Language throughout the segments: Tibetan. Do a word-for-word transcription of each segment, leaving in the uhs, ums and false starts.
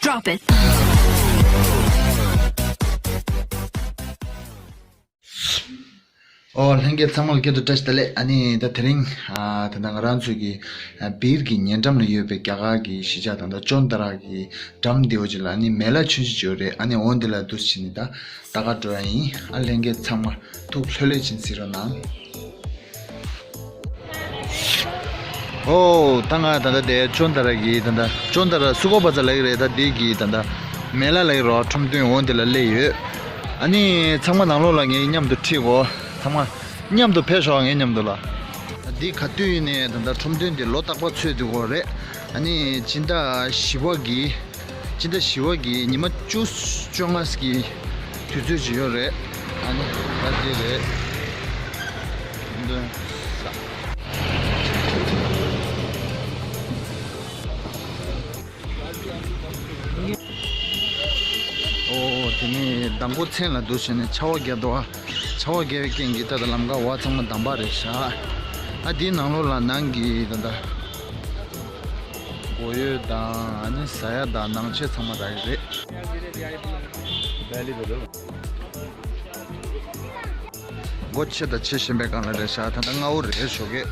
Drop it. ཨོ་ལྷན་རྒྱས་ཚང་མ་ལ་སྐྱེ་དུ་བཀྲ་ཤིས་བདེ་ལེགས། ཨ་ནི་ད་དེ་རིང་ཨ་ད་ལྟ་ང་རང་ཚོའི་གི་ཨ་སྦིར་གྱི་ཉེ་འགྲམ་ལ་ཡོད་པའི་རྒྱ་གར་གྱི་གཞིས་ཆགས་དང་ད་ཅོན་ཏ་ར་གི་འགྲམ་འདི་འོ་ཅིག་ལ་ཨ་ནི་མེ་ལ་ཆུང་ཆུང་ཅིག་ཡོད་རེད། ཨ་ནི་འོ་འདི་ལ་འདུག་སེ་བྱས་ནས་ད་ད་ག་འགྲོ་ཡ་ཡིན། ཨ་ལྷན་རྒྱས་ཚང་མ་ཐུགས་ལྷོད་ལྷོད་ཕྱིན་གཟིགས་རོགས་གནང་། ཨོ་ད་ང་ད་ལྟ་དེ་ཅོན་ཏ་ར་གི་ད་ལྟ་ཅོན་ཏ་ར་སུ་ཀོ་བ་ཛ་ལབ་ཀྱི་རེད། ད་འདི་གི་ད་ལྟ་མེ་ལ་ལབ་ཀྱི་རེད་བ། ཁྲོམ་སྟོན་འོ་འདི་ལ་སླེབས་ཡོད། ཨ་ནི་ཚང་མ་ནང་ལོགས་ལ་ངའི་མཉམ་དུ་ཁྲིད་གོ། ཚང་མ་མཉམ་དུ་ཕེབས་ཤོག་ངའི་མཉམ་དུ་ལ། འདི་ག་དུས་ཡིན་ནའི་ད་ལྟ་ཁྲོམ་སྟོན་འདི་ལོ་རྟག་པར་ཚོགས་བསྡད་ཀྱི་ཡོད་རེད། ཨ་ནི་སྤྱི་ཟླ་བཞི་པ་གི་སྤྱི་ཟླ་བཞི་པ་གི་ཉི་མ་བཅུ་བཅོ་ལྔ་གི་དུས་ཚོད་ཅིག་ཡོད་རེད། ཨ་ནི་ད་འདི་རེད། འདི་ས། ཨོ་དེ་ནས་མདང་དགོང་མཚན་ལ་འདུག་བྱས་ནས་ཆར་པ་བརྒྱབ་འདུག་ཨ། ཆར་པ་བརྒྱབ་པའི་རྐྱེན་གྱིས་ད་ལྟ་ལམ་ཁ་བ་ཚང་མ་འདམ་པ་རེད་ཤག་ཨ་དེའི་ནང་ལོགས་ལ་ནང་གི་ད་ལྟ་སྒོ་ཡོལ་དང་ཨ་ནི་ཟ་ཡ་དང་ནང་ཆས་ཚང་མ་རག་གི་རེད། སྒོ་ཕྱེ་དང་ཕྱེ་བཞིན་པའི་སྒང་ལ་རེད་ཤག་ད་ལྟ་སྔ་པོ་རེད་ཞོགས་ཀས།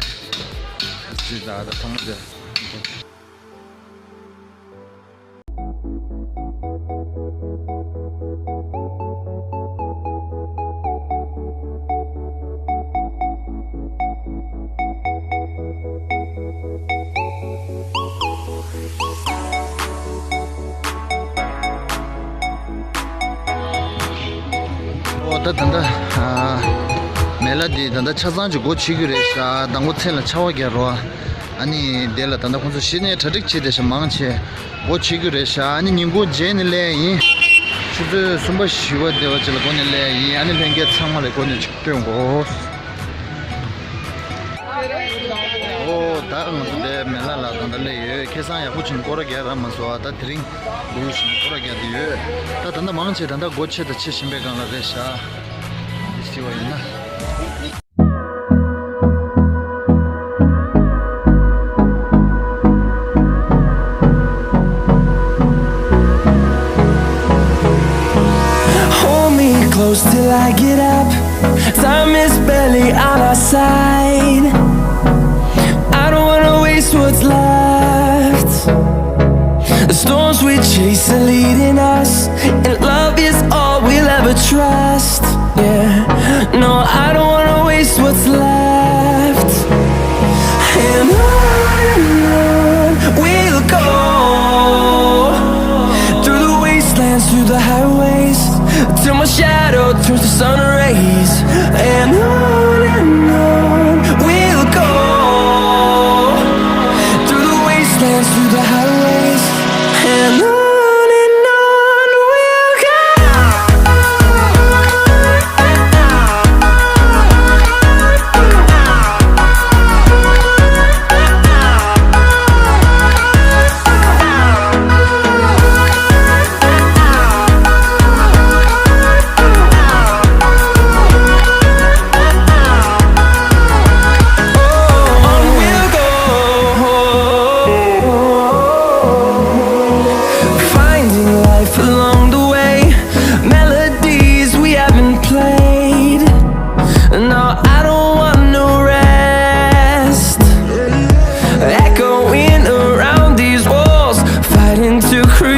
ཅི་ད་ད་ཚང་མ་དེ། ཨོ་ད་ད་ལྟ་ཨ་མེ་ལ་འདི་ད་ལྟ་ཆ་ཚང་ཅིག་སྒོ་ཕྱེ་རྒྱུ་རེད་ཤག་མདང་དགོང་མཚན་ལ་ཆར་པ་བརྒྱབ་རོ། ཨ་ནི་དེ་ལ་ད་ལྟ་ཁོང་ཚོ་གཞི་ནས་གྲ་སྒྲིག་བྱས་བསྡད་ཤག་མང་ཆེ་སྒོ་ཕྱེ་རྒྱུ་རེད་ཤག་ཨ་ནི་ཉིན་གུང་རྗེས་ནས་སླེབས་ཡིན། ཆུ་ཚོད་གསུམ་པ་བཞི་པ་དེ་བ་ཅིག་ལ་སྒོ་ནས་སླེབས་ཡིན། ཨ་ནི་ལྷན་རྒྱས་ཚང་མ་ལ་སྒོ་ནས་ཅིག་སྟོན་གོ། ཨོ་ད་ང་ཚོ་འདི་མེ་ལ་ལ་ད་ལྟ་སླེབས་ཡོད། ཁ་སང་ཡག་པོ་བྱུང་། སྐོར་ར་རྒྱག་རག་མ་སོང་། ད་དེ་རིང་འདུག་སེ་སྐོར་ར་རྒྱག་བསྡད་ཡོད། ད་ད་ལྟ་མང་ཆེ་ད་ལྟ་སྒོ་ཕྱེ་དང་ཕྱེ་བཞིན་པའི་སྒང་ལ་རེད་ཤག་འདི་ཤི་བ་ཡིན་ན། Hold me close till I get up. Time is barely on our side. I don't wanna waste what's left. The storms we chase are leading us, and love is all we'll ever trust. Yeah, no, I don't wanna waste what's left. And on and on we'll go, through the wastelands, through the highways, till my shadow turns to sun rays. And on and on we'll go, through the wastelands, through the highways. And on and on we'll go. Finding life along the way, melodies we haven't played. No, I don't want no rest. Echoing around these walls, fighting to create